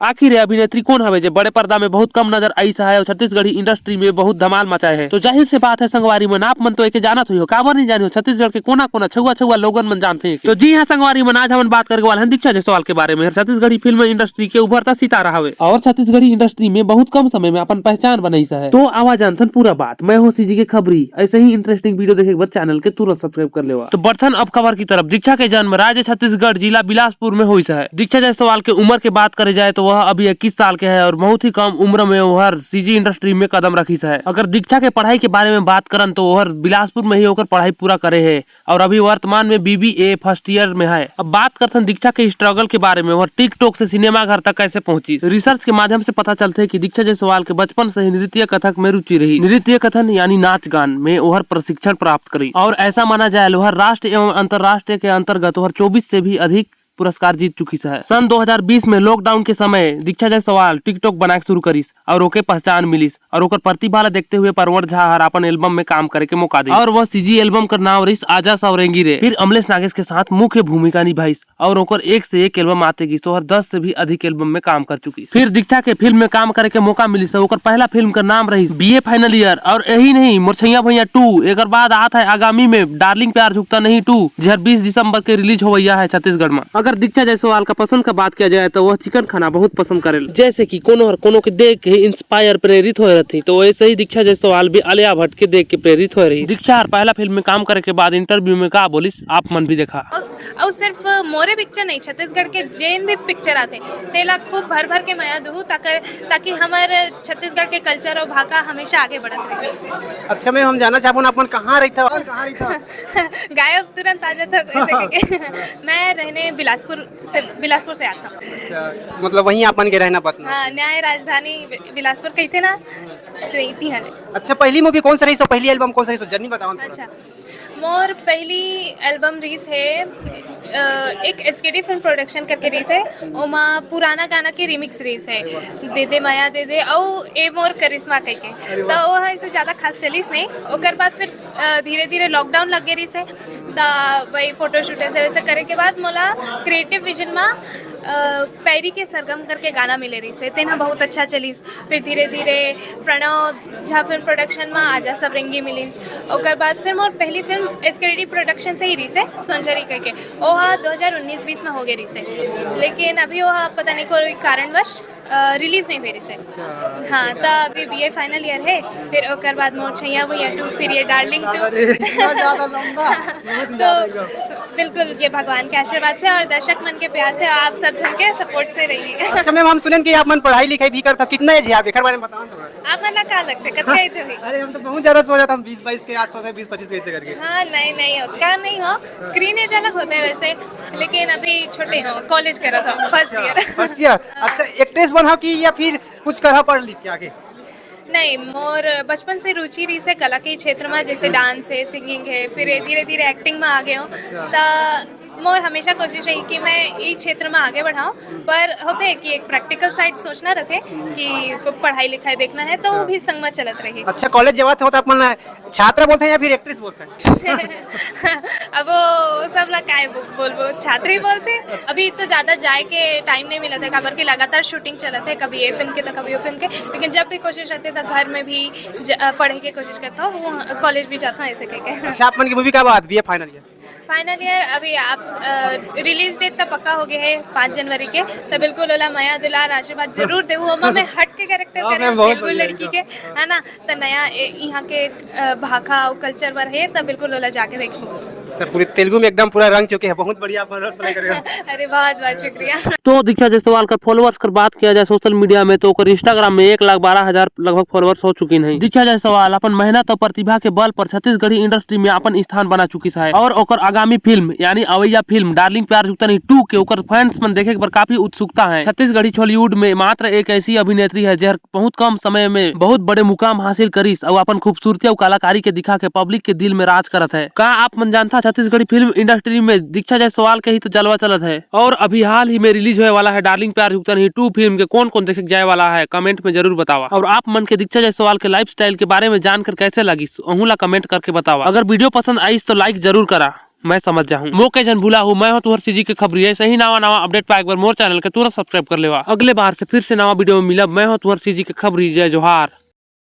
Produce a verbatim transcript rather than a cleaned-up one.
आखिर ये अभिनेत्री कोन हवे, जे बड़े पर्दा में बहुत कम नजर आइस हे और छत्तीसगढ़ी इंडस्ट्री में बहुत धमाल मचाए हे? तो जाहिर से बात हे संगवारी मन, आप मन तो एके जानत हुई हो, काबर नहीं जानी हो, छत्तीसगढ़ के कोना कोना, छुआ छुआ लोगन मन जानते हैं। तो जी हाँ संगवारी मन, आज हमन बात करके वाला हन दीक्षा जायसवाल के बारे में। छत्तीसगढ़ी फिल्म इंडस्ट्री के उभरता सितारा हवे और छत्तीसगढ़ी इंडस्ट्री में बहुत कम समय में अपन पहचान बनाइस हे। तो आवा जानथन पूरा बात। मैं हूँ सीजी के खबरी। ऐसे ही इंटरेस्टिंग वीडियो देखे के बाद चैनल के तुरंत सब्सक्राइब कर लेवा। तो बढ़थन अब खबर की तरफ। दीक्षा के जन्म राज्य छत्तीसगढ़, जिला बिलासपुर में होइस हे। दीक्षा जायसवाल के उम्र के बात करे जाए तो वह अभी इक्कीस साल के हे और बहुत ही कम उम्र में वह सीजी इंडस्ट्री में कदम रखिस हे। अगर दीक्षा के पढ़ाई के बारे में बात करन तो वह बिलासपुर में ही ओकर पढ़ाई पूरा करे हे और अभी वर्तमान में बीबीए फर्स्ट ईयर में हे। अब बात करथन दीक्षा के स्ट्रगल के बारे में, वह टिकटॉक से सिनेमा घर तक कैसे पहुंची। रिसर्च के माध्यम से पता चलथे कि दीक्षा जायसवाल के बचपन से ही नृत्य कथक में रुचि रही। नृत्य कथन यानी नाच गान में ओहर प्रशिक्षण प्राप्त करी और ऐसा माना जाए, ओहर राष्ट्रीय एवं अंतर्राष्ट्रीय के अंतर्गत ओहर चौबीस से भी अधिक पुरस्कार जीत चुकी हे। सन दो हज़ार बीस में लॉकडाउन के समय दीक्षा जायसवाल टिकटॉक बनाए के शुरू करिस और ओके पहचान मिलिस और ओकर प्रतिभा ला देखते हुए परवर झा हर अपन एल्बम में काम करे के मौका दिस और वह सीजी एल्बम कर नाम रहिस आजा सवरेंगी रे। फिर अमलेश नागेश के साथ मुख्य भूमिका निभाइस और ओकर एक से एक एल्बम आते गिस, ओहर दस से भी अधिक एल्बम में काम कर चुकी। फिर दीक्षा के फिल्म में काम करे के मौका मिलिस। ओकर पहला फिल्म का नाम रहिस बीए फाइनल ईयर और यही नहीं, मोर छैया भुइयां टू। एकर बाद आत हे आगामी में डार्लिंग प्यार झुकता नहीं टू, जेहर बीस दिसंबर के रिलीज होवइया हे छत्तीसगढ़ में। अगर दीक्षा जायसवाल का पसंद का बात किया जाए तो वह चिकन खाना बहुत पसंद करे, जैसे कि कोनो हर कोनो के देख के इंस्पायर, प्रेरित होए रहथे, तो वैसे ही दीक्षा जायसवाल भी आलिया भट्ट के देख के प्रेरित होए रही। दीक्षा हर पहला फिल्म में काम करे के बाद इंटरव्यू में का बोलिस, आप मन भी देखा। अउ सिर्फ मोरे पिक्चर नहीं, छत्तीसगढ़ के जेन भी पिक्चर आथे, तेला खूब भर भर के मया दुहू, ताकर, ताकि हमर छत्तीसगढ़ के कल्चर और भाखा हमेशा आगे बढ़त रहे। अच्छा मैम, हम जानना चाहबो ना, आप मन कहाँ रहिथव? कहाँ रहिथव? गायब तुरंत आ जाता ऐसे करके। मैं रहने बिलासपुर से, बिलासपुर से आता हूँ। अच्छा, मतलब वहीं आप मन के रहना बसना? हाँ, न्याय राजधानी बि-, बिलासपुर कहिथे ना, तो इति हले। अच्छा, पहली मूवी कौन सा रहिस, पहली एल्बम कौन सा रहिस, जर्नी बताओ ना थोड़ा। अच्छा, मोर पहली एल्बम रहिस हे, अ, एक एसकेडी फिल्म प्रोडक्शन करके रहिस हे, ओमा पुराना गाना के रिमिक्स रहिस हे, दे दे माया दे दे, अउ ए मोर करिश्मा कहिके। अरे वाह। तो वो है, इसे ज़्यादा खास चलिस नहीं। ओकर बाद फिर, अ, धीरे धीरे लॉकडाउन लग गए रहिस हे, त वही फोटोशूट ऐसे वैसे करे के बाद मोला क्रिएटिव विजन में, अ, पैरी के सरगम करके गाना मिले रहिस हे, तेन ह बहुत अच्छा चलिस। फिर धीरे धीरे प्रणव झा फिल्म प्रोडक्शन में आजा सबरेंगी मिलिस। ओकर बाद फिर मोर पहली फिल्म एसकेडी प्रोडक्शन से ही रहिस हे, सोनझरी कहिके। ओहा दो हज़ार उन्नीस बीस में हो गए रहिस हे, लेकिन अभी ओहा पता नहीं कोई कारणवश, अ, रिलीज नहीं हुए रहिस हे। हाँ, त अभी बीए फाइनल ईयर हे, फिर ओकर बाद मोर छैया भुइयां टू, फिर ये डार्लिंग टू। अरे, इतना ज़्यादा लंबा? बहुत ही तो ज़्यादा एकदम। बिल्कुल, ये भगवान के आशीर्वाद से और दर्शक मन के प्यार से, आप सब झन के सपोर्ट से रहिए। अच्छा मैम, हम सुनेन कि आप मन पढ़ाई लिखाई भी करता, कितना एज है आप, एकर बारे में बताओ ना थोड़ा। आप मन ला का लगथे, कतका एज होही? अरे, हम तो बहुत ज़्यादा सोचत हन, हम बीस बाईस के आसपास है, बीस पच्चीस के ऐसे करके। हाँ, नहीं, नहीं, उतना नहीं हो। स्क्रीन एज अलग होता है वैसे, लेकिन अभी छोटे हो, कॉलेज करत हो, फर्स्ट ईयर। First year. अच्छा, एक्ट्रेस बनहव कि या फिर कुछ करहव पढ़ लिख के आगे? नहीं, मोर बचपन से रुचि रहिस हे कला के क्षेत्र में, जैसे डांस है, सिंगिंग है, फिर धीरे धीरे एक्टिंग में आ गए हूँ। त मोर हमेशा कोशिश रही कि मैं ई क्षेत्र में आगे बढ़ाऊँ, पर होथे कि एक प्रैक्टिकल साइड सोचना रहथे कि प-, पढ़ाई लिखाई देखना है, तो वो भी संग में चलत रही। अच्छा, कॉलेज जावत हो त आप मन छात्रा बोलथे या फिर एक्ट्रेस बोलथे? अब वो सब ला काय बो-, बोलबो, छात्र ही बोलथे। अभी तो ज़्यादा जाए के टाइम नहीं मिलत हे, काबर कि लगातार शूटिंग चलत हे, कभी ये फिल्म के तो कभी वो फिल्म के। लेकिन जब भी कोशिश रहथे तो घर में भी ज-, अ, पढ़े के कोशिश करता हूँ, वो कॉलेज भी जाता हूँ ऐसे करके। अच्छा, आप मन की मूवी का बात भी है फाइनल ईयर? फाइनल ईयर अभी आप, अ, रिलीज डेट तो पक्का हो गए है पाँच जनवरी के, तो बिल्कुल ओला मया दुलार आशीर्वाद जरूर देहू। ओमा मैं हट के कैरेक्टर हाँ, करे मैं हूँ, बहुत तेलुगु बढ़िया लड़की एकदम। के, है ना? त नया ए-, इहाँ के, अ, भाखा अउ कल्चर बर हे, त बिल्कुल ओला जाके देखहू। सर, पूरी तेलुगु में एकदम पूरा रंग चुके हैं, बहुत बढ़िया आप रोल प्ले करे हो। अरे, बहुत बहुत शुक्रिया। तो दीक्षा जायसवाल का फॉलोअर्स कर बात किया जाए सोशल मीडिया में, तो ओकर इंस्टाग्राम में एक लाख बारह हजार लगभग फॉलोअर्स हो चुकिन हैं। दीक्षा जायसवाल अपन मेहनत और प्रतिभा के बल पर छत्तीसगढ़ी इंडस्ट्री में अपन स्थान बना चुकिस हे और ओकर आगामी फिल्म यानी अवैया फिल्म डार्लिंग प्यार जुगता नहीं टू के ओकर फैंस मन देखे बर काफी उत्सुकता है। छत्तीसगढ़ी छॉलीवुड में मात्र एक ऐसी अभिनेत्री है, जेहर बहुत कम समय में बहुत बड़े मुकाम हासिल करिस अउ अपन खूबसूरती अउ कलाकारी के दिखा के पब्लिक के दिल में राज करत है। का आप मन जानथा छत्तीसगढ़ी फिल्म इंडस्ट्री में दीक्षा जायसवाल के ही तो जलवा चलत है? और अभी हाल ही में रिलीज होए वाला है डार्लिंग प्यार जुगता नहीं टू फिल्म के कौन कौन देखे के जाए वाला है, कमेंट में जरूर बतावा। और आप मन के दीक्षा जायसवाल के लाइफस्टाइल के बारे में जानकर कैसे लगिस, अहू ला कमेंट करके बतावा। अगर वीडियो पसंद आइस तो लाइक जरूर करा। मैं समझ जाहूँ। मोके झन भुलाहू, मैं हो तुहर सीजी के खबरी। ऐसे ही नवा नवा अपडेट पाए बर मोर चैनल के तुरंत सब्सक्राइब कर लेवा। अगले बार से फिर से नवा वीडियो में मिलब। मैं हो तुहर सीजी के खबरी। जय जोहार।